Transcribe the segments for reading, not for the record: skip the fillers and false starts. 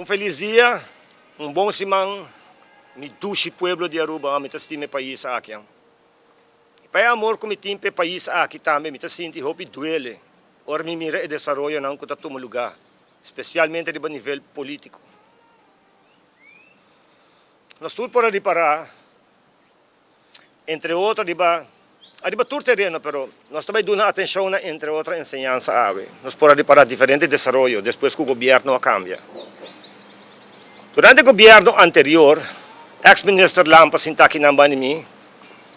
felis dia, un bon siman mi dushi pueblo di Aruba, mi ta stima e pais aki. I pa e amor ku mi tin pa e pais aki tambe mi ta sinti hopi duele ora mi mira e desaroyonan ku ta tuma lugá, spesialmente riba nivel polítiko. Nos tur por a ripará entre otro riba ariba tur tereno pero nos ta bay duna atencion na entre otro enseñansa awe. Nos por a ripara diferente desaroyo despues cu gobierno a cambia. Durante gobierno anterior ex minister Lampa sinta aki nan banda di mi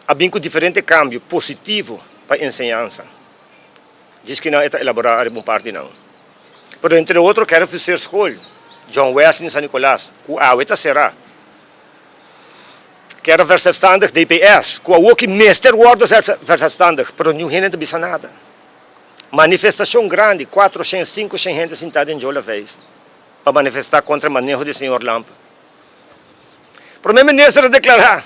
a bin cu diferente cambio positivo pa enseñansa. Djis kinan e ta elabora ariba un par di nan. Pero entre otro kere ofrecer school John Wesley na San Nicolas cu awe ta cera. Kera verzelfstandig DPS, ku awoki mester wòrdu verzelfstandig, pero niun hende ta bisa nada. Manifestashon grandi, kuatroshen, sinkoshen hende sintá den Jola Feest pa manifestá kontra maneho di señor Lampe. Prome Minister a deklará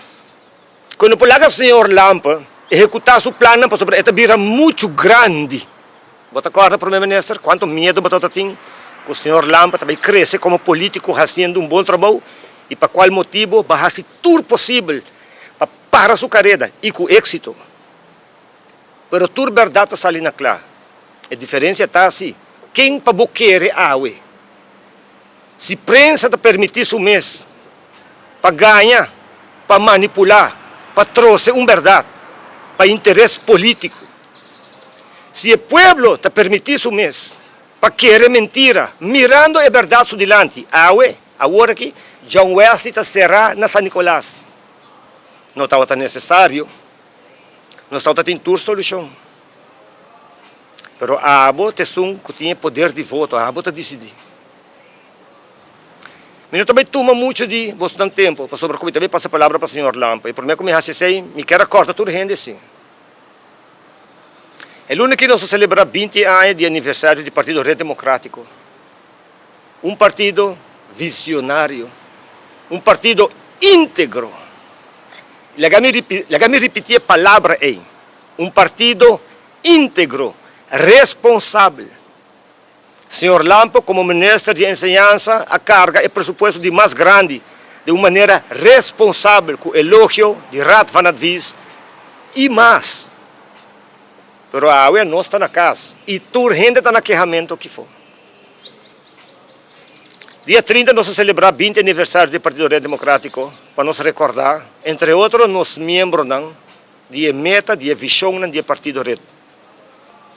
ku no por laga señor Lampe ehekutá su plannan pasobra e ta bira muchu grandi. Bo ta kòrda Prome Minister kuantu miedu bo tabata tin ku señor Lampe ta bai krese komo polítiko hasiendo un bon trabou? I pa cual motibo ba haci tur posibel pa para su careda y cu exito. Pero tur berdad ta sali na cla. E diferencia ta si ken pa bo kere awe. Si prensa ta permiti su mes pa gaña, pa manipula, pa troce un berdad pa interes politico. Si e pueblo ta permiti su mes pa kere mentira mirando e berdad su dilanti awe. Awor aki John Wesley ta será na San Nicolas. No tabata necesario. Nos tabata tin tur solucion. Pero abo ta esun cu tin e poder di voto, abo ta dicidi. Mi no ta bay tuma mucho di bosnan tempo, pasobra cu mi ta bay pasa palabra pa señor Lampe. E prome cu mi haci esey, mi kier a corda tur hende si. E luna aki nos ta celebra binti aña di aniversario di Partido Red Democratico. Un partido visionario, un partido íntegro. Laga mi laga mi ripití e palabra ei, un partido íntegro, responsabel. Señor Lampe komo minister di enseñansa a karga e presupuesto di mas grandi den un manera responsabel ku elogio di Raad van Advies i mas. Pero awe nos ta na kas i tur hende ta na kehamentu akifó. Dia 30 nos a selebrá 20 aniversario di Partido Red Democrático pa nos rekordá, entre otro, nos miembronan di e meta, di e vishonnan di e Partido Red.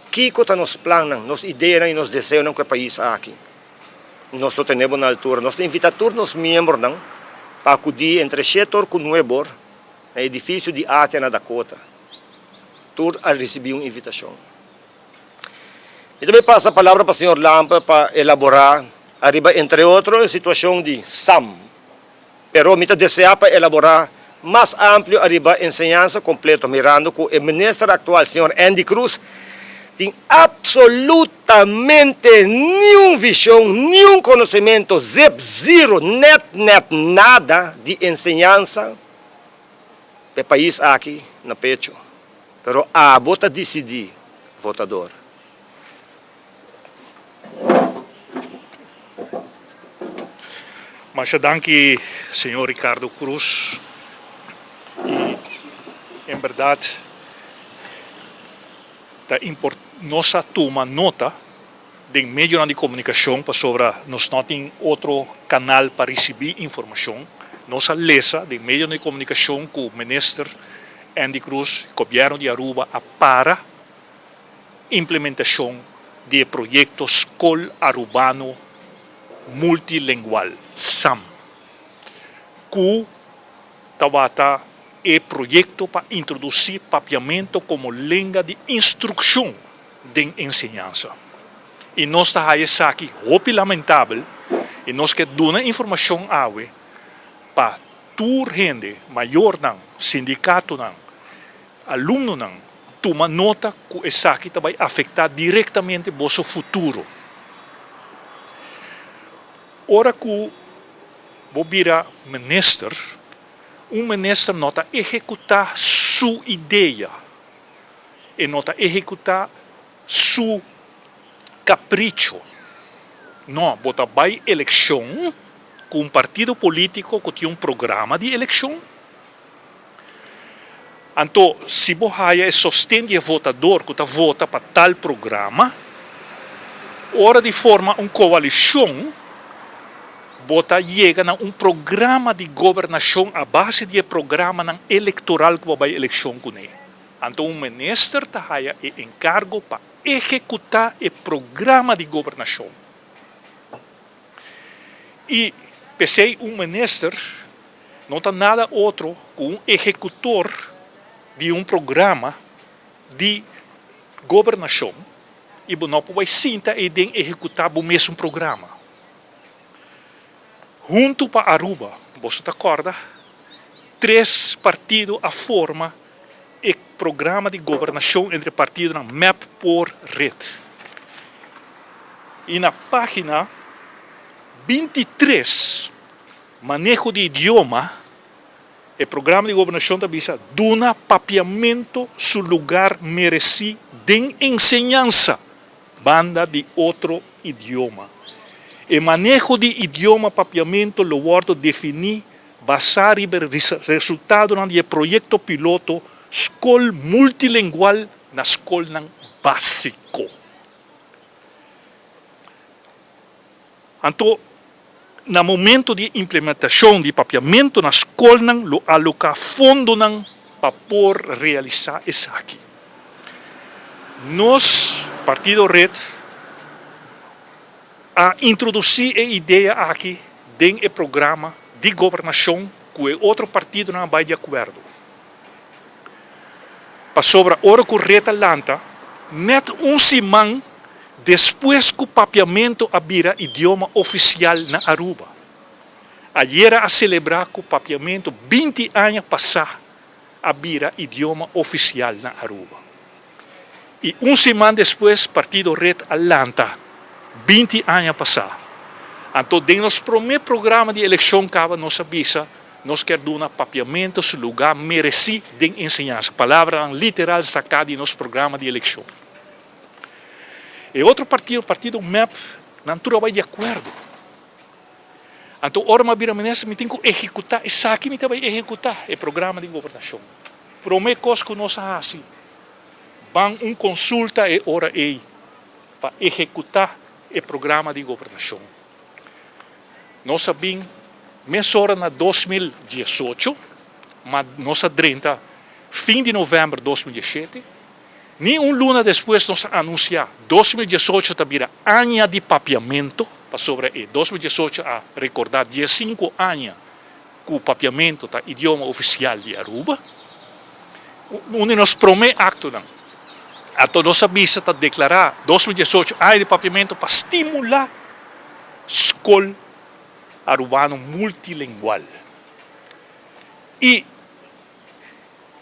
Kiko ta nos plannan, nos ideanan i nos deseonan ku e pais aki? Nos lo tene bo na altura. Nos ta invitá tur nos miembronan pa akudí entre shete or ku nuebe or na edifisio di ATIA na Dakota. Tur a risibí un invitashon. Mi ta bay pasa palabra pa señor Lampe pa elabora ariba entre otro e situacion di sam. Pero mi ta desea pa elabora mas amplio ariba enseñansa completo mirando cu e minister actual señor Endy Croes tin absolutamente niun vision, niun conocemento, zip, zero, net, net, nada di enseñansa pa e pais aki na pecho. Pero abo ta disidí, votador. Masha danki señor Ricardo Cruz y en berdad ta impor nos a tuma nota den medionan di comunicacion pasobra nos no tin otro canal pa ricibi informacion. Nos a lesa den medionan di comunicacion cu Minister Endy Croes, Gobierno di Aruba a para implementacion di e proyecto Scol Arubano Multilengual, sam, cu tabata e proyecto pa introduci Papiamento como lenga di instruccion den enseñansa. I nos ta haya esaki hopi lamentabel i nos ke duna informashon awe pa tur hende, mayornan, sindikatonan, alumnonan, tuma nota ku esaki ta bai afektá direktamente boso futuro. Ora ku bo bira minister, un minister no ta ehekutá su idea. E no ta ehekutá su kapricho. No, bo ta bai elekshon. ku un partido polítiko ku tin un programa di elekshon. Anto si bo haya e sosten di e votador ku ta vota pa tal programa, ora di forma un koalishon bo ta yega na un programa di gobernashon a base di e programanan elektoral ku bo a bai elekshon kuné. Anto un minister ta haya e enkargo pa ehekutá e programa di gobernashon. I p'esei un minister no ta nada otro ku un ehekutor di un programa di gobernashon i bo no por bai sinta eiden ehekutá bo mesun programa. Huntu pa Aruba, boso ta kòrda, tres partido a forma e programa di gobernashon entre partidonan mep por red. I na página 23, maneho di idioma, e programa di gobernashon ta bisa duna papiamento su lugar meresí den enseñansa banda di otro idioma. E maneho di idioma papiamento lo wòrdu definí Basá riba e resultadonan di e proyekto piloto Skol Multilengual na skolnan básiko. Anto, na momento di e implementashon di papiamentu na skolnan lo aloká fondonan pa por realisá esaki. Nos, Partido Red, A introdusí e idea aki den e programa di gobernashon ku e otro partidonan a bai di akuerdo. Pasobra ora ku red a lanta, nèt un siman despues ku papiamentu a bira idioma ofisial na Aruba. Ayera a selebrá ku papiamentu 20 aña pasá a bira idioma ofisial na Aruba. I un siman despues partido red a lanta, 20 aña pasá. Anto den nos promé programa di elekshon kaba nos a bisa nos kier duna papiamentu su lugá meresí den enseñansa, palabranan literal saká di nos programa di elekshon. E otro partido, partido mep, nan tur a bai di akuerdo. Anto ora mi a bira minister mi tin ku ehekutá esaki mi ta bai ehekutá e programa di gobernashon. Promé kos ku nos a hasi, ban un konsulta e ora ei pa ehekutá e programa di gobernashon. Nos a bin mesora na 2018, ma nos a drenta fin di novèmber 2017. Ni un luna despues nos a anunsiá 2018 ta bira aña di papiamentu, pasobra e 2018 a rekordá 15 aña ku papiamentu ta idioma ofisial di Aruba. Un di nos promé aktonan anto nos a bisa ta deklará 2018 aña di papiamentu pa stimulá skol arubano multilengual i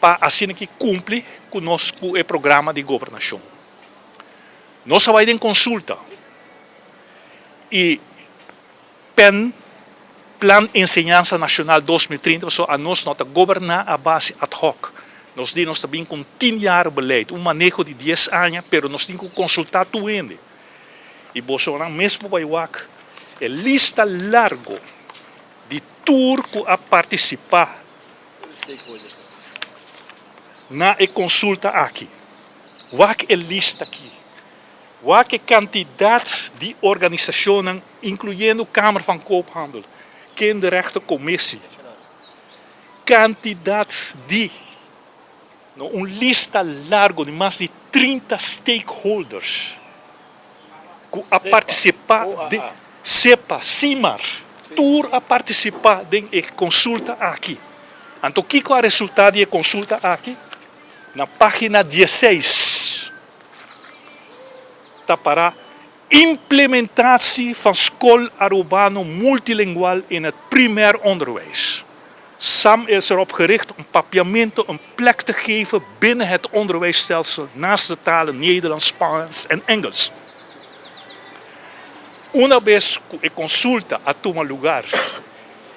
pa asina ki kumpli ku nos ku e programa di gobernashon. Nos a bai den konsulta i pen Plan Enseñansa Nacional 2030 pasobra anos no ta goberná a base ad hoc. Nos di nos ta bin ku un tin jaar beleid, un maneho di dies aña, pero nos tin ku konsultá tur hende. I bosonan mes por bai wak e lista largo di tur ku a partisipá na e konsulta aki. Wak e lista aki. Wak e kantidat di organisashonnan, inkluyendo Kamer van Koophandel, Kinderrechtencommissie, kantidat di, no, un lista largo di mas di 30 stakeholders ku a partisipá den, SEPA, SIMAR, tur a partisipá den e konsulta aki. Anto kiko a resultá di e konsulta aki? Na página 16. Ta para Implementatie van Skol Arubano Multilingual in het Primair Onderwijs. SAM is erop gericht om Papiamento een plek te geven binnen het onderwijsstelsel naast de talen Nederlands, Spaans en Engels. Una bes ku e konsulta a tuma lugar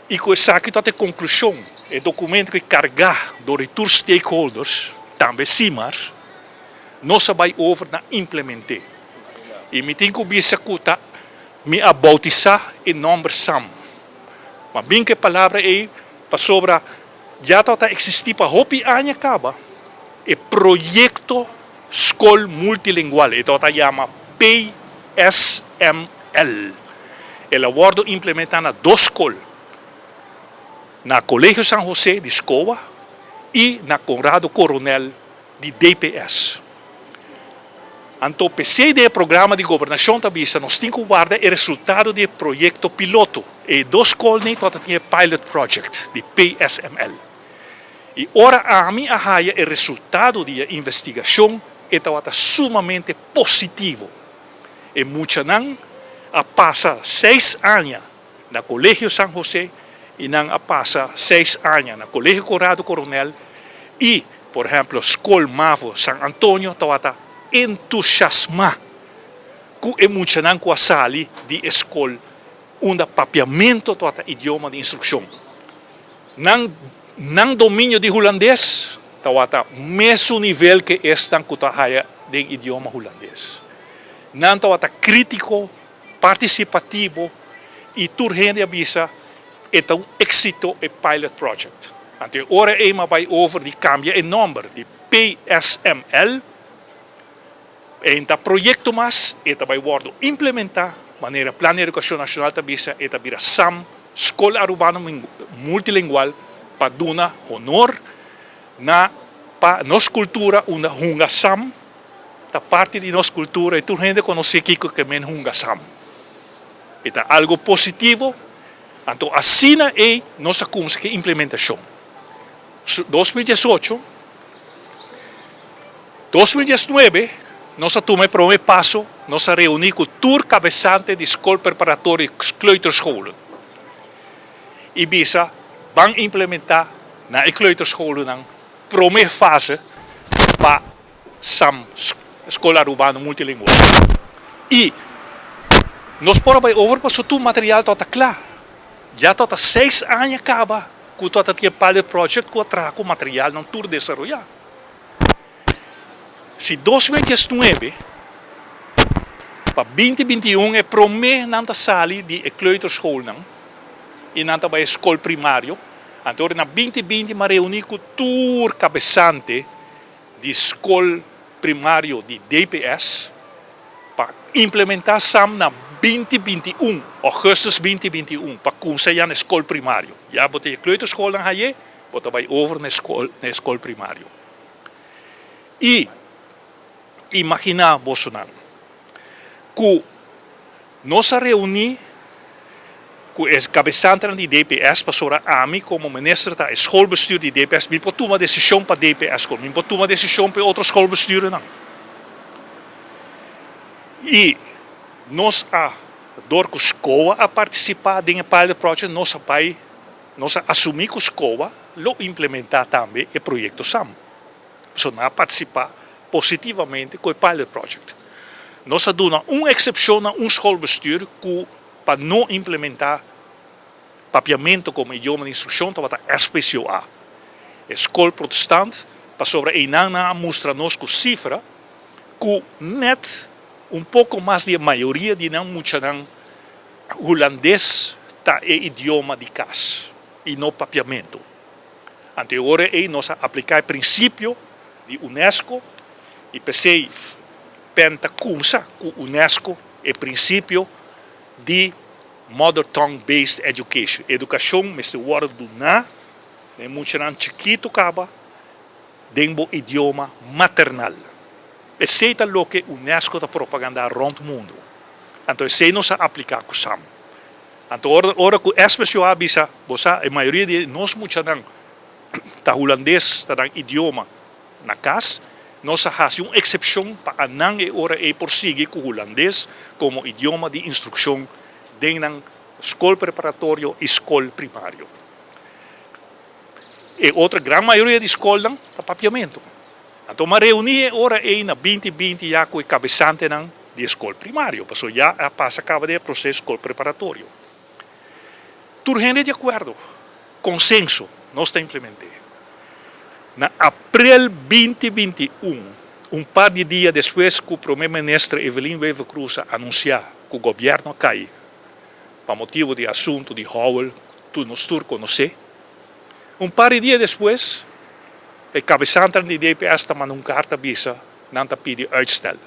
i ku esaki ta e konklushon, e dokumento ku e kargá dor di tur stakeholders, tambe SIMAR, Nos a bai over na implement'é. I mi tin ku bisa ku ta mi a boutisá e nòmber Sam. Ma bin ku e palabra ei pasobra ya tabata eksistí pa hopi aña kaba e proyekto Skol Multilingual, e tabata yama PSML. El a wòrdu implementá na dos skol, na Kolegio San José di SCOA i na Conrado Coronel di DPS. Anto p'esei den e programa di gobernashon ta bisa nos tin ku warda e resultado di e proyekto piloto. E dos skolnan tabata tin e pilot project di PSML. I ora ami a haya e resultado di e investigashon e tabata sumamente positivo. E muchanan a pasa seis aña na Colegio San Jose y nan a pasa seis aña na Colegio Conrado Coronel y, por ehemplo, Skol Mavo San Antonio tawata entusiasma cu e muchanan cu a sali di e skol unda papiamento tawata idioma di instruccion. Nan nan dominio di Hulandes tawata mesun nivel ke esnan cu ta haya den idioma Hulandes. Nan tawata critico participativo y tur hende a bisa e ta un exito e pilot project. Anto e ora ey m'a bay over di cambia e nomber di PSML e ta proyecto mas, e ta bay wordo implementa manera Plan di Educacion Nacional ta bisa e ta bira sam Scol Arubano Multilingual pa duna honor na pa nos cultura unda hunga sam. Ta parti di nos cultura y tur hende conoce kico ke men hunga sam. E ta algo positivo, anto asina ey nos a cuminsa ke implementacion. 2018, 2019 nos a tuma e prome paso, nos a reuni cu tur cabesante di scol preparatorio y kleuterscholen y bisa ban implementa na e kleuterscholennan prome fase pa sam, Skol Arubano Multilingual. I nos por a bai over pasobra tur material tabata kla. Ya tabata seis aña kaba ku tabata tin e pilot project ku a traha ku materialnan tur desaroyá. Si 2019 pa 2021 e promé nan ta sali di e kleuterschoolnan i nan ta bai e skol primario, anto ora na 2020 mi a reuní ku tur kabesante di skol primario di DPS pa implementá sam na 2021, augustus 2021, pa kumsa ya na e skol primario. Ya bo ta e kleuterschoolnan haye, bo ta bai over na e skol, na e skol primario. I imaginá bosonan ku Nos a reuní ku e kabesantenan di DPS pasobra ami komo minister ta e schoolbestuur di DPS mi por tuma desishon pa DPS school, mi por tuma desishon pa e otro schoolbestuurnan. I nos a dor ku SCOA a partisipá den e pilot project nos a bai nos a asumí ku SCOA lo implementá tambe e proyekto sam. Pasobra nan a partisipá positivamente ku e pilot project. Nos a duna un eksepshon na un schoolbestuur ku pa no implementá papiamentu komo idioma di instrukshon tabata SPCOA, e skol protestant, pasobra einan nan a mustra nos ku sifra ku nèt un poko mas di e mayoria di nan muchanan hulandes ta e idioma di kas i no papiamentu. Anto e ora ei nos a apliká e prinsipio di UNESCO i p'esei pen ta kumsa ku UNESCO e prinsipio di Mother Tongue Based Education. Edukashon mester wòrdu duná na e muchanan chikitu kaba den bo idioma maternal. Esei ta loke UNESCO ta propagandá rònt mundu. Anto esei nos a apliká ku sam. Anto ora ora ku SPCO a bisa, bo sa e mayoria di nos muchanan ta hulandes ta nan idioma na kas, nos a hasi un eksepshon pa anan e ora ei por sigui ku hulandes komo idioma di instrukshon den nan skol preparatorio i skol primario. E otro gran mayoria di skolnan ta papiamentu. Anto m'a reuní e ora ei na 2020 ya ku e kabesantenan di e skol primario, pasobra ya a pasa kaba den e proseso skol preparatorio. Tur hende di akuerdo, konsenso, nos ta implement'é. Na aprel 2021, un par di dia despues ku Prome Minister Evelyn Wever-Croes a anunsiá ku gobièrnu a kai pa motibu di asuntu di Howell. tur nos tur konosé. Un par di dia despues e kabesantenan di DPS ta manda un karta bisa nan ta pidi uitstel.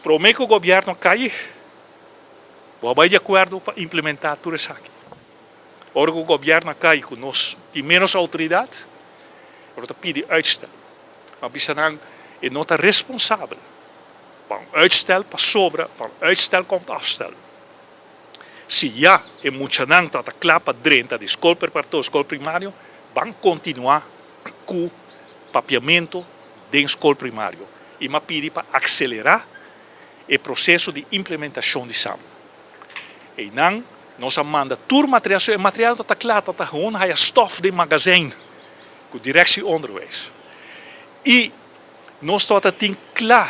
Promé ku gobièrnu a kai, bo a bai di akuerdo pa implementá tur esaki. Ora ku gobièrnu a kai ku nos tin ménos outoridat, bo ta pidi uitstel. Ma bisa nan e no ta responsabel pa un uitstel pasobra van uitstel komt afstel. Si ya e muchanan ta ta kla pa drenta di skol preparatorio, skol primario, ban kontinuá ku papiamentu den skol primario i m'a pidi pa akselerá e proseso di implementashon di sam. Einan nos a manda tur material, so e material ta ta kla, ta ta gewoon haya stof den magazijn ku Directie Onderwijs. I nos tabata tin kla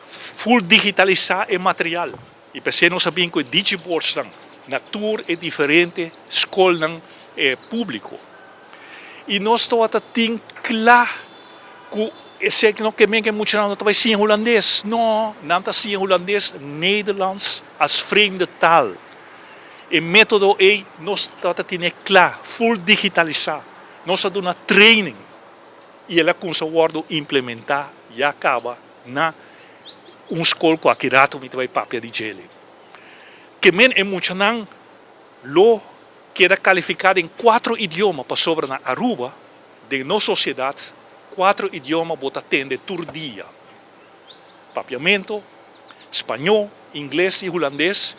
ful digitalisá e material. I p'esei nos a bin ku e digiboardsnan na tur e diferente skolnan públiko. I nos tabata tin kla ku esei no ke men ku e muchanan no ta bai siña hulandes. No, nan ta siña hulandes, Nederlands als vreemde taal. E método ei nos tabata tene kla, ful digitalisá. Nos a duna training i el a kumsa wòrdu implementá ya kaba na un skol ku aki rato mi ta bai papia di djele. Ke men e muchanan lo keda kalifiká den kuatro idioma pasobra na Aruba den nos sosiedat kuatro idioma bo ta tende tur dia, Papiamento, Spañó, Ingles i Hulandes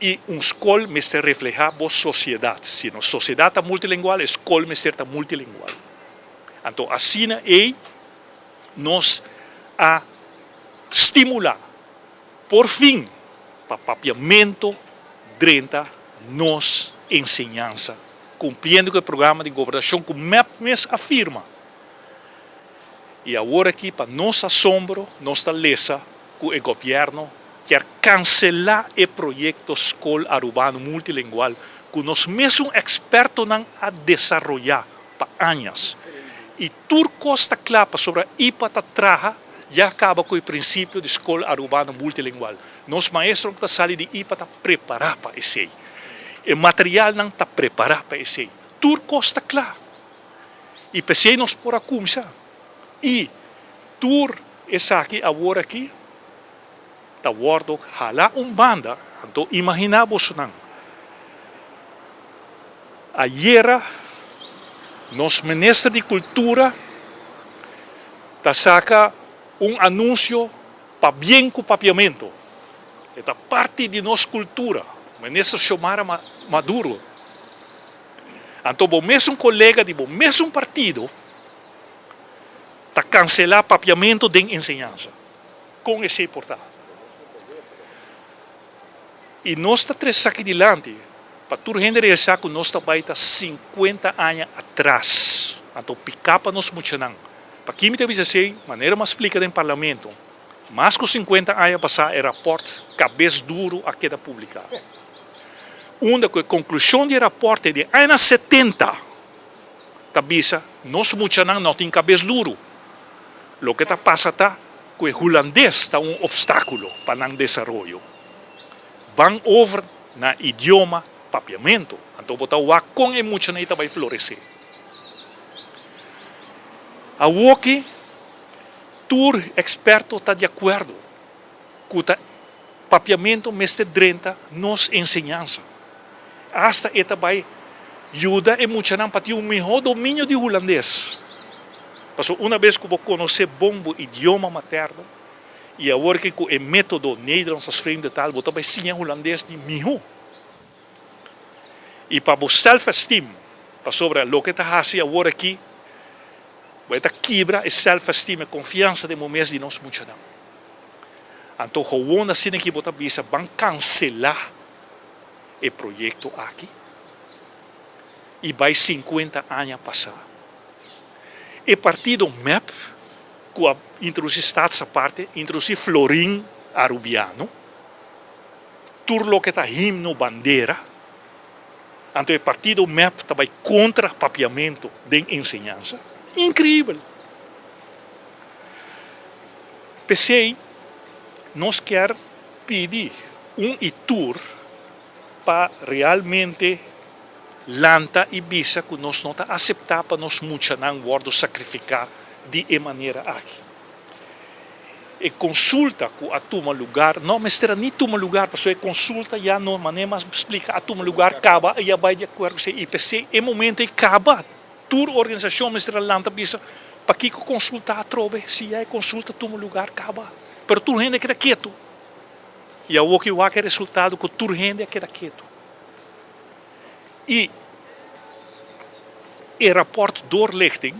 i un skol mester reflehá bo sosiedat. Si nos sosiedat ta multilengual e skol mester ta multilengual. Anto asina ei nos a stimulá por fin pa papiamento drenta nos enseñansa, kumpliendo ku e programa di gobernashon ku mep mes a firma. I awor aki pa nos asombro nos ta lesa ku e gobièrnu kier kanselá e proyekto Skol Arubano Multilengual ku nos mesun ekspertonan a desaroyá pa añas. I tur kos ta kla pasobra ipa ta traha ya kaba ku e prinsipio di Skol Arubano Multilingual. Nos maestronan ku ta sali di ipa ta prepará pa esei. E materialnan ta prepará pa esei. Tur kos ta kla. I p'esei nos por a kumsa. I tur esaki awor aki ta wòrdu hala un banda. Anto imaginá bosonan, ayera nos minister di kultura ta saka un anunsio pabien ku papiamentu. E ta parti di nos kultura, minister Xiomara Maduro. Anto bo mesun kolega di bo mesun partido ta kanselá papiamentu den enseñansa. Kon esei por ta? I nos ta trese esaki dilanti pa tur hende realisá ku nos ta bai ta sinkuenta aña atras. Anto piká pa nos muchanan. Pakí mi ta bisa esei? Manera mi a splika den parlamento, mas ku sinkuenta aña pasá e rapòrt Kabes Duru a keda publiká. Unda ku e konklushon di e rapòrt e di añanan setenta ta bisa nos muchanan no tin kabes duru. Loke ta pasa ta ku e hulandes ta un opstákulo pa nan desaroyo. Ban over na idioma papiamentu, anto bo ta wak kon e muchanan ei ta bai floresé. Awoki tur eksperto ta di akuerdo ku ta papiamentu mester drenta nos enseñansa. Asta e ta bai yuda e muchanan pa tin un mihó dominio di hulandes. Pasobra una bes ku bo konosé bon bo idioma materno i awor ke ku e método Nederlands als vreemde taal bo ta bai siña hulandes di mihó. I pa bo self-esteem, pasobra loke ta hasi awor aki bo e ta kibra e self-esteem, e konfiansa den bo mes di nos muchanan. Anto gewoon asina ki bo ta bisa ban kanselá e proyekto aki i bai sinkuenta aña pasá. E partido mep ku a introdusí Staatsaparte, introdusí florin arubiano, tur loke ta himno, bandera, anto e partido mep ta bai kontra papiamentu den enseñansa. Inkreibel! P'esei nos kier pidi un i tur pa realmente. lanta i bisa ku nos no ta aseptá pa nos muchanan wòrdu sakrifiká di e manera aki. E konsulta ku a tuma lugar, no mester a ni tuma lugar pasobra e konsulta ya no manera mas splika a tuma lugar kaba i a bai di akuerdo ku IPC. E momento ei kaba tur organisashon mester a lanta bisa pakiko konsulta atrobe si ya e konsulta tuma lugar kaba. Pero tur hende a keda ketu i awor ki wak e resultado ku tur hende a keda ketu. I e rapòrt doorlichting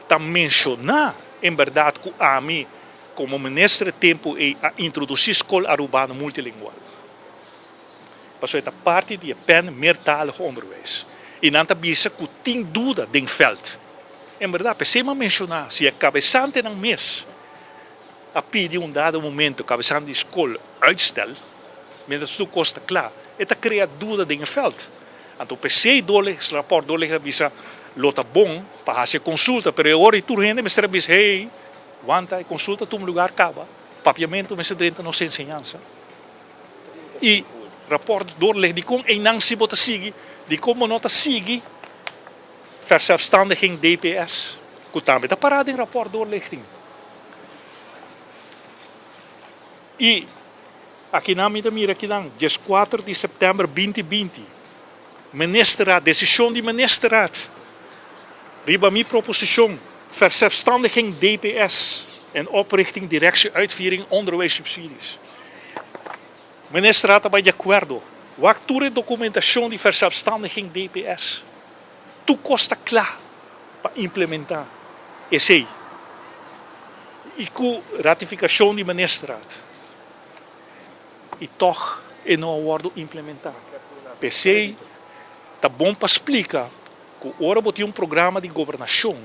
ta menshoná en bèrdat ku ami komo minister e tempu ei a introdusí Skol Arubano Multilingual. Pasobra e ta parti di e Pen Meertalig Onderwijs. I nan ta bisa ku tin duda den vèlt. En bèrdat, p'esei mi a menshoná si e kabesantenan mes a pidi un dado momento kabesante di skol uitstel, mientras tur kos ta kla, e ta krea duda den e vèlt. Anto p'esei Doorlicht, rapport Doorlicht a bisa lo ta bon pa hasi e konsulta, pero e ora ei tur hende mester a bisa, hey, wanta e konsulta tuma lugar kaba, papiamentu mester drenta nos enseñansa. I rapport Doorlicht dikon einan si bo ta sigui, dikon bo no ta sigui verzelfstandiging DPS, ku tambe ta pará den rapport Doorlichting. I akinan mi ta mira akinan, dieskuater di sèptèmber binti binti, Ministerraad, desishon di Ministerraad riba mi proposishon Verzelfstandiging DPS en oprichting Directie Uitvoering Onderwijssubsidies. Ministerraad a bai di akuerdo. Wak tur e dokumentashon di Verzelfstandiging DPS. Tur kos ta kla pa implementá esei i ku ratifikashon di Ministerraad i tòg e no a wòrdu implementá. P'esei ta bon pa splika ku ora bo tin un programa di gobernashon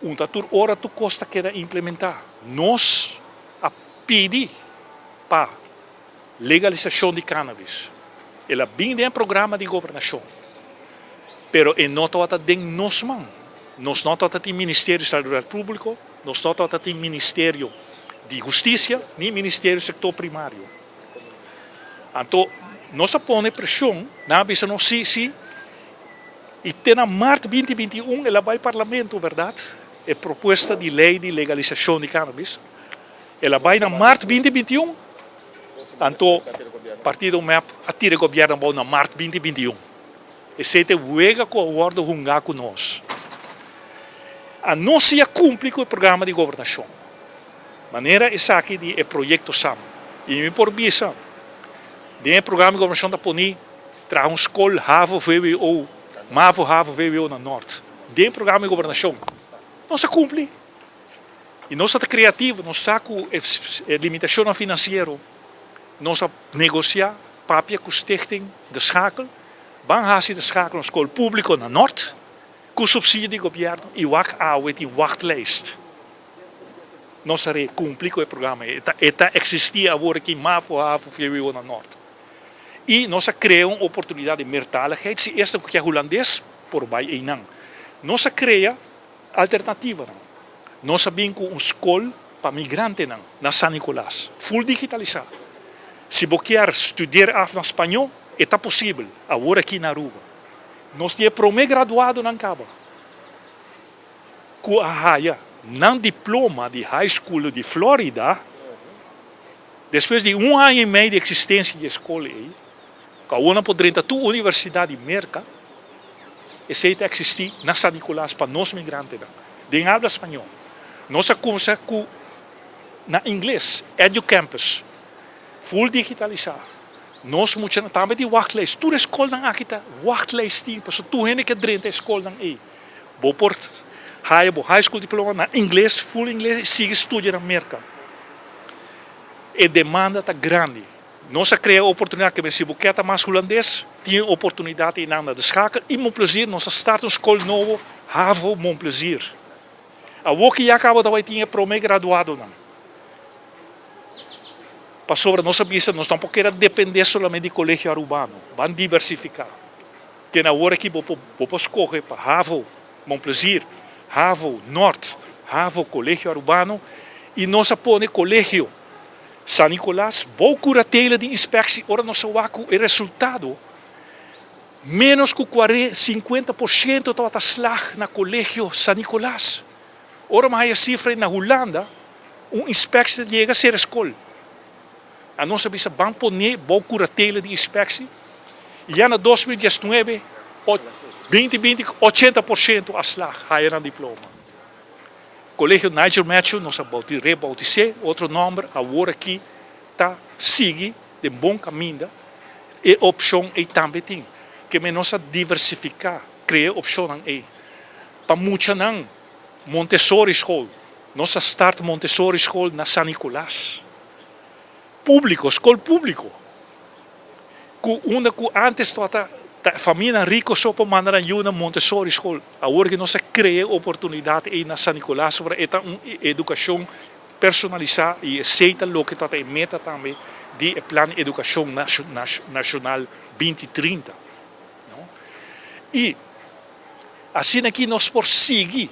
un ta tur ora tur kos ta keda implementá. Nos a pidi pa. Legalisashon di cannabis. El a bin den e programa di gobernashon, pero e no tabata den nos man. Nos no tabata tin Ministerio di Salubridad Público, nos no tabata tin Ministerio di Hustisia, ni Ministerio di Sektor Primario. Anto nos a pone preshon, nan a bisa nos si, si, i te na mart binti 21 el a bai Parlamento, bèrdat, e propuesta di lei di legalisashon di cannabis. El a bai na mart binti 21, anto partido mep a tira e gobierno abou na mart binti 21. Esei ta e wega ku a wordo hunga ku nos. Anos si a kumpli ku e programa di gobernashon. Manera esaki di e proyekto sam. I mi por bisa, den e programa di gobernashon ta poni traha un skol havo vwo, mavo havo vwo na Nort. Den e programa di gobernashon. Nos a kumpli. I nos ta kreativo, nos sa ku e limitashonnan finansiero, nos a negosiá, papia ku Stichting De Schakel, ban hasi De Schakel un skol públiko na Nort ku supsidio di gobièrnu i wak awe tin wachtlijst. Nos a kumpli ku e programa ei, e ta eksistí awor aki mavo, havo, vwo na Nort. I nos a krea un oportunidat di meertaligheid, si esnan ku ke hulandes por bai einan. Nos a krea Alternativanan. Nos a bin ku un skol pa migrantenan na San Nicolas, full digitalisá. Si bo kier studeer af na spañó, e ta posibel awor aki na Aruba. Nos tin e promé graduadonan kaba ku a haya nan diploma di high school di Florida despues di un aña i mei di eksistensia di e skol ei. Ku awor nan por drenta tur universidat di Merka, esei ta eksistí na San Nicolas pa nos migrantenan, den habla spañó. Nos a kumsa ku na ingles, EduCampus, full digitalisá. Nos muchanan tambe tin wachtlijst. Tur e skolnan aki ta wachtlijst tin, pasobra tur hende ke drenta e skolnan ei. Bo por haya bo high school diploma na ingles, full ingles, i sigui studia na Merka. E demanda ta grandi. Nos a krea oportunidat ke si bo ke ta mas hulandes, tin e oportunidat einan na De Schakel i Mon Plezier. Nos a start un skol nobo, Havo Mon Plezier. Awor ki ya kaba ta bai tin e prome graduadonan. Pasobra nos a bisa nos no por keda depende solamente di Colegio Arubano, ban diversifiká. Ken awor aki bo por bo por skohe pa Havo Mon Plezier, Havo Nort, Havo Colegio Arubano i nos a pone Colegio San Nicolas bou curatela di inspectie ora nos a wak cu e resultado. Ménos ku 50% tabata slag na Kolegio San Nicolas. Ora mi haya sifra na Hulanda, un inspeksie ta yega sera skol. Anos a bisa ban pone bou kuratela di inspeksie i ya na 2019, 2020, 80% a slag haya nan diploma. Kolegio Nigel Matthew nos a rebautis'é, otro nòmber, awor aki ta sigui den bon kaminda. E opshon ei tambe tin. Ke men nos a diversifiká, krea opshonnan ei. Pa muchanan, Montessori School. Nos a start Montessori School na San Nicolas. Públiko, skol públiko. Ku unda ku ántes tabata ta famianan riko so por manda nan yu na Montessori School. Awor ke nos a krea e oportunidat ei na San Nicolas sobra e ta un edukashon personalisá i esei ta loke ta e meta tambe di e Plan Edukashon Nashonal 2030. I asina aki nos por sigui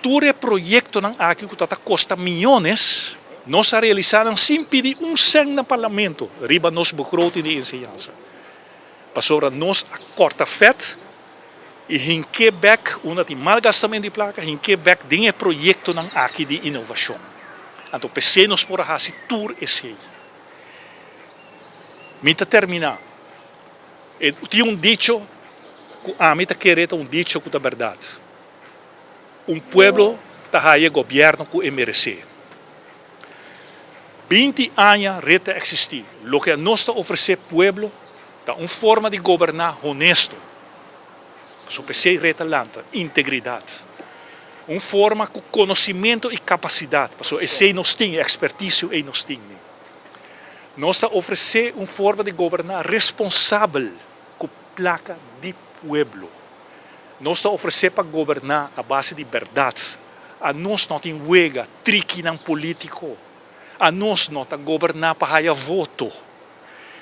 tur e proyektonan aki ku ta ta kosta miyones, nos a realisá nan sin pidi un sèn na Parlamento riba nos begroting di enseñansa. Pasobra nos a kòrta fèt i hink'é bèk unda tin malgastamentu di plaka, hink'é bèk den e proyektonan aki di inovashon. Anto p'esei nos por a hasi tur esei. Mi ta terminá. E tin un dicho ku ami ta kere ta un dicho ku ta bèrdat, Un pueblo ta haya e gobièrnu ku e meresé. 20 aña red ta eksistí. Loke anos ta ofresé pueblo ta un forma di goberná honesto. Pasobra p'esei red ta lanta, integridat. Un forma ku konosimentu i kapasidat, pasobra esei nos tin, e ekspertisio ei nos tin. Nos ta ofresé un forma di goberná responsabel ku plaka di pueblo. Nos ta ofresé pa goberná a base di bèrdat. Anos no tin wega, trikinan polítiko. Anos no ta goberná pa haya voto.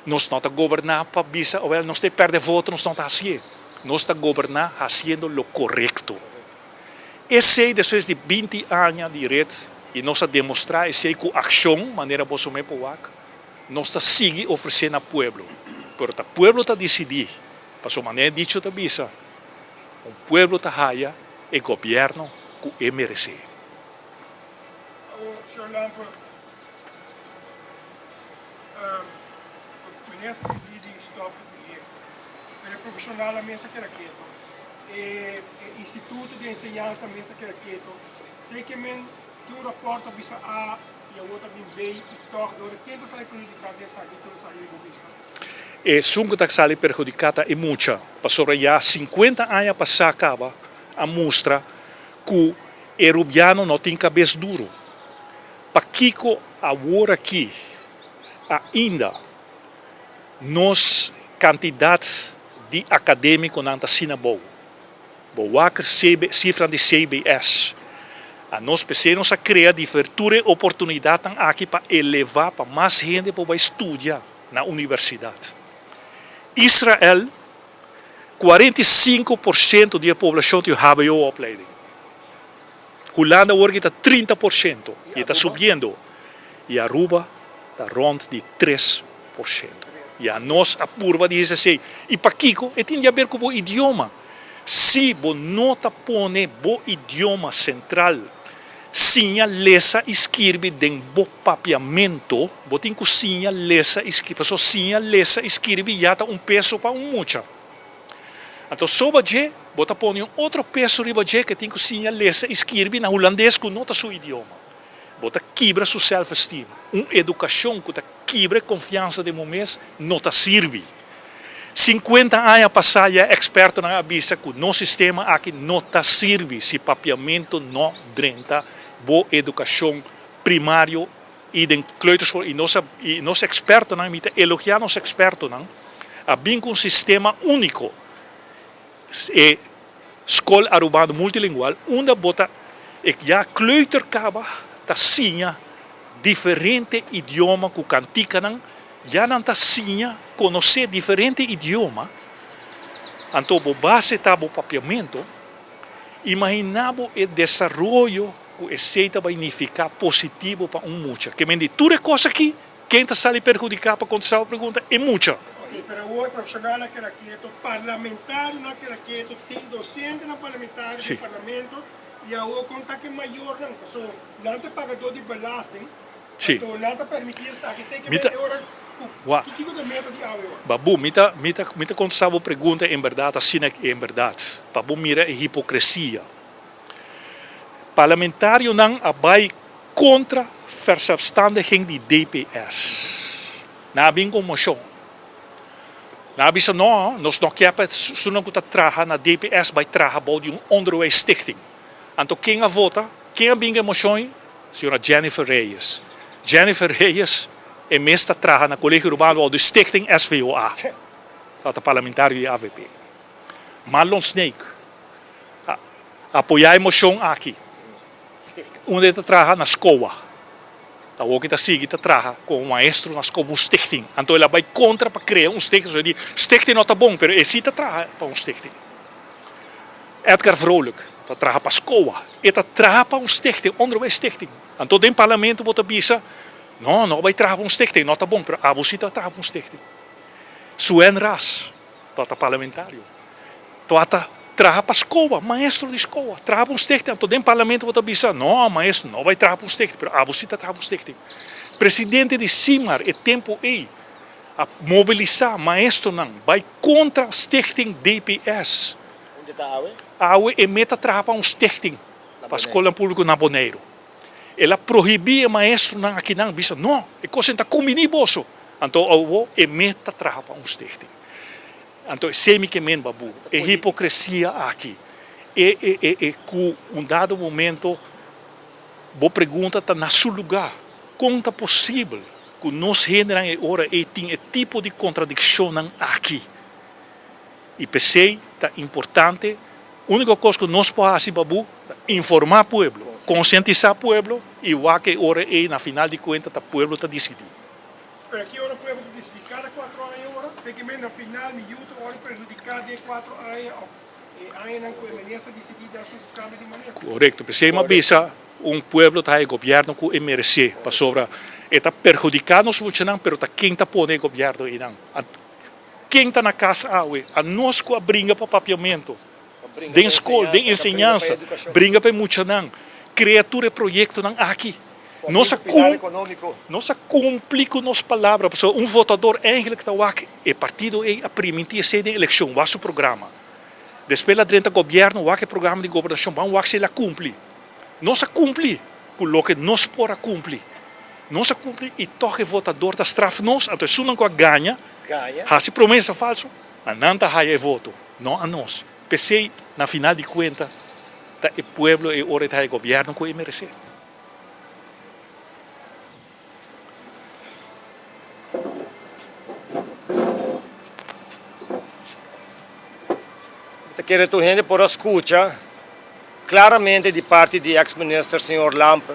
Nos no ta goberná pa bisa, Owel, nos ta e pèrdè voto, nos no ta hasié. Nos ta goberná hasiendo lo korekto. Esei despues di 20 aña di ret i nos a demostrá esei ku akshon, manera boso me por wak, nos ta sigui ofresé na pueblo. Pero ta pueblo ta disidí, pasobra manera e dicho ta bisa, un pueblo ta haya e gobièrnu ku e meresé. Awor, señor Lampe, minister disidí di stòp e proyekto, pero e profeshonalnan mes a keda keto. E instituto di enseñansa mes a keda keto. Sei ke men tur rapòrt ta bisa A i awor ta bin B i tòg dor e ken ta sali perhudiká den esaki tur esaki di bo bista? Esun ku ta sali perhudiká ta e mucha, pasobra ya 50 aña pasá kaba a mustra ku e rubiano no tin kabes duru. Pakiko awor aki ainda nos kantidat di akadémikonan ta asina bou? Bo wak sifran di CBS. Anos p'esei nos a krea tur e oportunidatnan aki pa elevá pa mas hende por bai studia na universidat. Israel, 45% di e poblashon tin un hbo-opleiding. Hulanda awor ki ta 30% i e ta subiendo. I Aruba ta rònt di 3%. I anos a purba di hasi esei. I pakiko? E tin di haber ku bo idioma. Si bo no ta pone bo idioma sentral, siña lesa i skirbi den bo papiamentu, bo tin ku siña lesa i skirbi. Pasobra siña lesa i skirbi ya ta un peso pa un mucha. Anto soba dje, bo ta pone un otro peso riba dje ke tin ku siña lesa i skirbi na hulandes ku no ta su idioma. Bo ta kibra su self-esteem. Un edukashon ku ta kibra e konfiansa den bo mes no ta sirbi. 50 aña pasá ya ekspertonan a bisa ku nos sistema aki no ta sirbi si papiamentu no drenta bo edukashon primario i den kleuterschool. I nos a i nos ekspertonan, mi ta elogiá nos ekspertonan, a bin ku un sistema úniko, e Skol Arubano Multilingual, unda bo ta e ya kleuter kaba ta siña diferente idioma ku kantikanan, ya nan ta siña konosé diferente idioma, anto bo base ta bo papiamentu, imaginá bo e desaroyo ku esei ta bai nifiká positivo pa un mucha. Ke men di tur e kos aki, ken ta sali perhudiká pa kontestá bo pregunta? E mucha. pero awor e profesionalnan keda keto, parlamentarionan keda keto, tin docentenan parlamentario den parlamento y awor con ta ke mayornan, paso nan ta pagador di belasting, anto nan ta permiti esaki, esey ke mete ora cu kico ta meta di awe ora? Babu, mi ta mi ta mi ta contesta bo pregunta en berdad asina en berdad, pa bo mira e hipocresia. Parlamentarionan a bay contra verzelfstandiging di DPS. Nan a bin ku un moshon. Nan a bisa, No, nos no kier pa esunnan ku ta traha na DPS bai traha bou di un onderwijsstichting. Anto ken a vota? Ken a bin ku e moshon ei? Señora Jennifer Reyes. Jennifer Reyes e mes ta traha na Colegio Urbano bou di Stichting SVOA. Tabata parlamentario di avp. Marlon Sneek a apoyá e moshon aki. Unda e ta traha? Na SCOA. Ta awor ki ta sigui ta traha komo maestro na SCOA, un stichting. Anto el a bai kontra pa krea un stichting, so e di, stichting no ta bon, pero e si ta traha pa un stichting. Edgar Vrolijk ta traha pa SCOA, e ta traha pa un stichting, onderwijsstichting. Anto den parlamento bo ta bisa, no, no bai traha pa un stichting, no ta bon, pero abo si ta traha pa un stichting. Suen Ras. Tabata parlamentario. Tabata traha pa scoba, maestro di scoba. Traha pa un stichting. Anto den parlamento bo ta bisa, no, maestro no bai traha pa un stichting, pero abo si ta traha pa un stichting. Presidente di Simar e tempo ei a mobilisa maestronan bai contra stichting DPS. Unda ta awe? Awe e meta traha pa un stichting pa scolnan publico na Boneiru. El a prohibí e maestronan akinan, bisa, No, e kos ei ta kumbiní boso. Anto awor e mes ta traha pa un stichting. Anto esei mi ke men babu, e hipokresia aki, e e e e ku un dado momento bo pregunta ta na su lugá, kon ta posibel ku nos hendenan e ora ei tin e tipo di kontradikshonnan aki? I p'esei ta importante, úniko kos ku nos por hasi babu ta informá pueblo, konsientisá pueblo i wak e ora ei na final di kuenta ta pueblo ta disidí. Pero ki ora pueblo ta disidí? Kada kuatro aña ora? Esei ke men na final mi yu ta wòrdu perhudiká den e kuatro aña òf e añanan ku e minister disidí den su kambio di maneho? Korekto. P'esei mi a bisa un pueblo ta haña e gobièrnu ku e meresé pasobra e ta perhudiká nos muchanan pero ta ken ta pone e gobièrnu einan? Ken ta na kas awe? A nos ku a bringa pa papiamentu den skol, den enseñansa, bringa pa e muchanan, krea tur e proyektonan aki. Nos a nos a kumpli ku nos palabra, pasobra un votador eigenlijk ta wak e partido ei a primintí esei den elekshon, wak su programa. Despues el a drenta gobièrnu, wak e programa di gobernashon, ban wak si el a kumpli. Nos a kumpli ku loke nos por a kumpli. Nos a kumpli i tòg e votador ta straf nos, anto esunnan ku a gaña, hasi promesa falso, a nan ta haya e voto, no a nos. P'esei, na final di kuenta, ta e pueblo e ora e ta haya gobièrnu ku e meresé. Mi ta kere tur hende por a skucha klaramente di parti di ex minister señor Lampe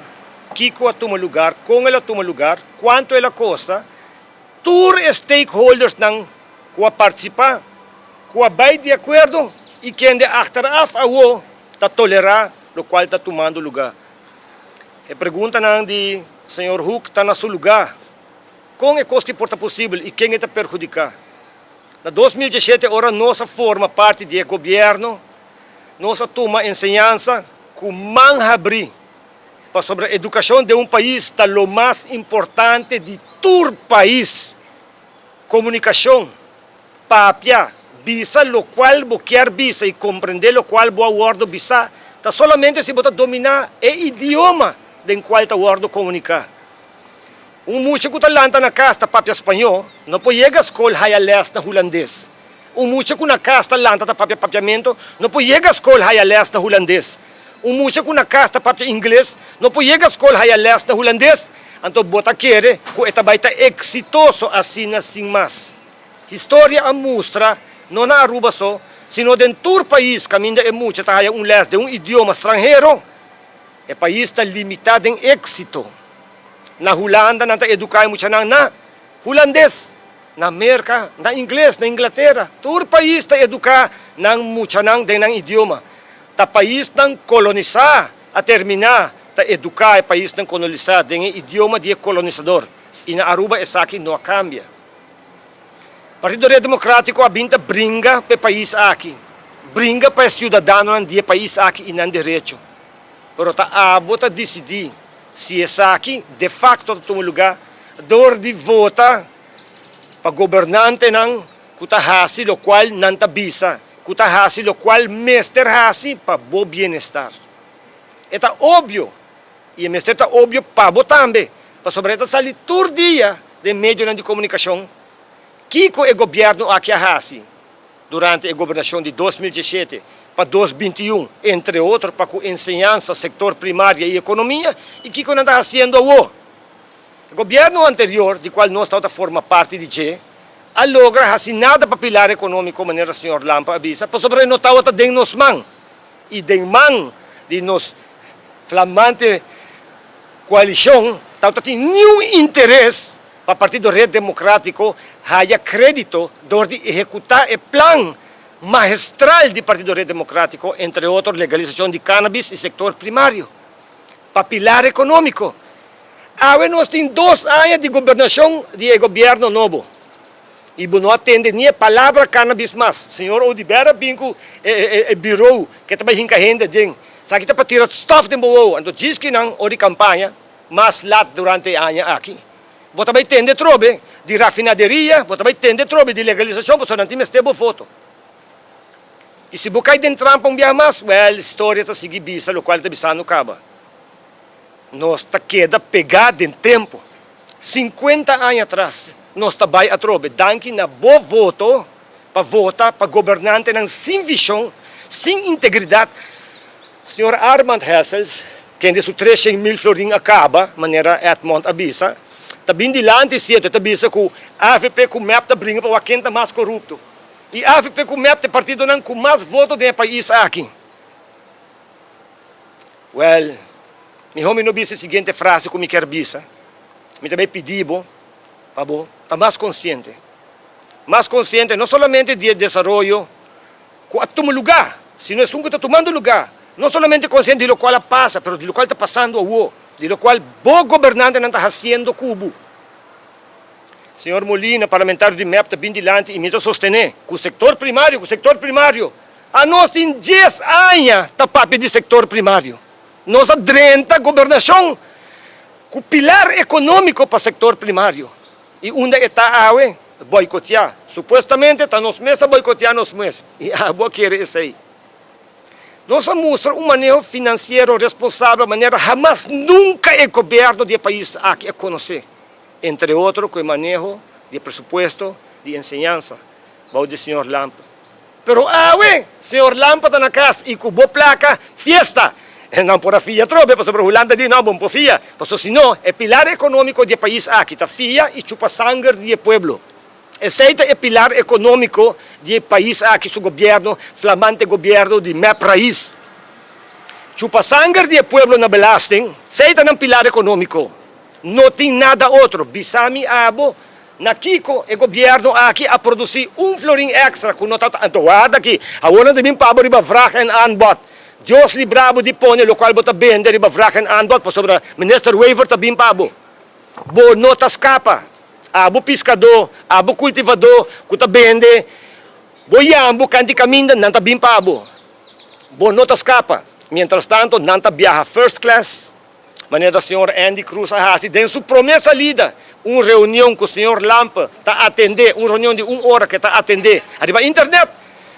kiko a tuma lugar, kon el a tuma lugar, kuantu el a kosta, tur e stakeholdersnan ku a partisipá, ku a bai di akuerdo i kende achteraf awo ta tolerá lokual ta tumando lugar. E preguntanan di señor Hoek ta na su lugá. Kon e kos ki por ta posibel i ken e ta perhudiká? Na 2017 ora nos a forma parti di e gobièrnu, nos a tuma enseñansa ku man habrí, pasobra edukashon den un pais ta lo mas importante di tur pais. Komunikashon, papia, bisa lokual bo kier bisa i komprendé lokual bo a wòrdu bisá ta solamente si bo ta dominá e idioma den kual ta wòrdu komuniká. Un mucha ku ta lanta na kas ta papia spañó no por yega skol haya lès na hulandes. Un mucha ku na kas ta lanta ta papia papiamentu no por yega skol haya lès na hulandes. Un mucha ku na kas ta papia ingles no por yega skol haya lès na hulandes. Anto bo ta kere ku e ta bai ta eksitoso asina sin mas? Historia a mustra, no na Aruba so, sino den tur pais kaminda e mucha ta haya un lès den un idioma stranhero, e pais ta limitá den éksito. Na Hulanda nan ta eduká e muchanan na hulandes, na Merka na ingles, na Inglatera tur pais ta eduká nan muchanan den nan idioma. Ta paisnan kolonisá a terminá ta eduká e paisnan kolonisá den e idioma di e kolonisador i na Aruba esaki no a kambia. Partido Red Democratico a bin ta bringa pa e pais aki, bringa pa e ciudadanonan di e pais aki y nan derecho. Pero ta abo ta dicidi si esaki de facto ta tuma lugar door di vota pa gobernantenan cu ta haci locual nan ta bisa, cu ta haci locual mester haci pa bo bienestar. E ta obvio y e mester ta obvio pa bo tambe, pasobra e ta sali tur dia den medionan di comunicacion kico e gobierno aki a haci durante e gobernacion di 2017 pa 2021, entre otro pa cu enseñansa, sector primaria y economia, y kico nan ta haciendo awo. E gobierno anterior, di cual nos tabata forma parti di dje, a logra haci nada pa pilar economico manera señor Lampe a bisa, pasobra e no tabata den nos man y den man di nos flamante coalicion tabata tin niun interes pa Partido Red Democratico haya credito door di ehecuta e plan magistral di Partido Red Democratico, entre otro legalisacion di cannabis y sector primario, pa pilar economico. Awe nos tin dos aña di gobernacion di e gobierno nobo y bo no a tende ni e palabra cannabis mas. Señor Oduber a bin cu e bureau ke ta bay hinca hende aden. Esaki ta pa tira stof den bo wowo. Anto djis kinan ora di campaña mas lat durante e aña aki bo ta bay tende trobe di rafinaderia, bo ta bay tende trobe di legalisacion pasobra nan tin mester bo voto. Y si bo cay den trampa un biaha mas, well, historia ta sigui bisa locual ta bisando caba. Nos ta keda pegá den tempu. Sinkuenta aña atras nos ta bai atrobe danki na bo voto pa vota pa gobernantenan sin vishon, sin integridat. Señor Armand Hessels, kende su 300.000 florin a kaba, manera Edmond a bisa, ta bin dilanti siento, e ta bisa ku avp ku mep ta bringa pa wak ken ta mas korupto. I avp ku mep ta e partidonan ku mas voto den e pais aki. Wèl, mihó mi no bisa e siguiente frase ku mi kier bisa. Mi ta bai pidi bo pa bo ta mas konsiente. Mas konsiente no solamente di e desaroyo ku a tuma lugá, sino esun ku ta tumando lugá. No solamente konsiente di lokual a pasa, pero di lokual ta pasando awor, di lokual bo gobernantenan ta hasiendo ku bo. Señor Molina, parlamentario di mep, ta bin dilanti i mi ta sostené ku sektor primario, ku sektor primario Anos tin dies aña ta papia di sektor primario. Nos a drenta gobernashon ku pilar ekonómiko pa sektor primario. I unda e ta awe? Boikotiá. Supuestamente ta nos mes a boikotiá nos mes. I abo a kere esei. Nos a mustra un maneho finansiero responsabel manera hamas nunka e gobièrnu di e pais aki a konosé, entre otro ku e maneho di e presupuesto di enseñansa bou di señor Lampe. Pero awe, señor Lampe ta na cas y cu bo placa, fiesta! E nan por a fia atrobe, pasobra Hulanda di, no, bo no por fia, pasobra si no, e pilar economico di e pais aki ta fia y chupa sanger di e pueblo. Esey ta e pilar economico di e pais aki, su gobierno, flamante gobierno di mep Raiz. Chupa sanger di e pueblo na belasting, esey ta nan pilar economico. No tin nada otro. Bisa mi abo Na kiko e gobierno aki a produci un florin extra cu no ta Anto warda aki, awor nan ta bin pa bo riba vraag en aanbod. Dios libra bo di pone locual bo ta bende riba vraag en aanbod pasobra Minister Wever ta bin pa bo. Bo no ta scapa. Abo piscador, abo cultivador cu ta bende bo yambo canti caminda nan ta bin pa bo. Bo no ta scapa. Mientras tanto nan ta biaha first class. Manera señor Endy Croes a haci den su prome salida, un reunion cu señor Lampe ta atende, un reunion di un ora cu e ta atende ariba internet.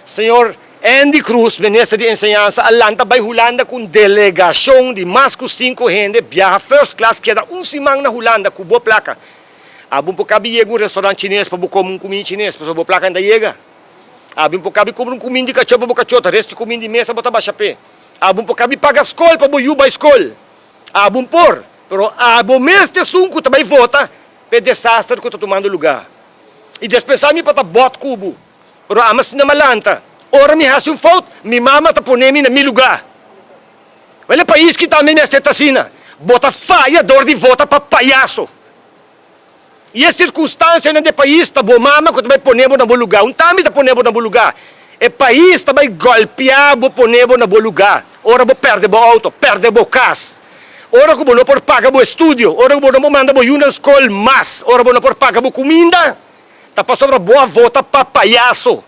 Señor Endy Croes, minister di Enseñansa, a lanta bay Hulanda cu un delegacion di mas cu cinco hende, biaha first class, keda un siman na Hulanda cu bo placa. Abo un por cabi yega un restaurant chines pa bo come un cuminda chines, pasobra bo placa no ta yega. Abo un por cabi cumpra un cuminda di cacho pa bo cacho, ta resto cuminda di mesa bo ta basha p'e. Abo por kabi paga skol pa bo yu bai skol. Abo por, pero abo mes ta esun ku ta bai vota pa e desaster ku ta tumando lugá. I despensá mi pa ta bòt ku bo, pero ami asina mi a lanta. Ora mi hasi un fout, mi mama ta pone mi na mi lugá. Wèl e pais ki tambe mester ta asina. Bo ta faya dor di vota pa payaso. I e sirkunstansianan di e pais ta bo mama ku ta bai pone bo na bo lugá. Un tambe ta pone bo na bo lugá. E pais ta bai gòlpiá bo pone bo na bo lugá ora bo pèrdè bo outo, pèrdè bo kas, ora ku bo no por paga bo estudio, ora ku bo no por manda bo yunan skol mas, ora bo no por paga bo kuminda. Ta pasobra bo a vota pa payaso.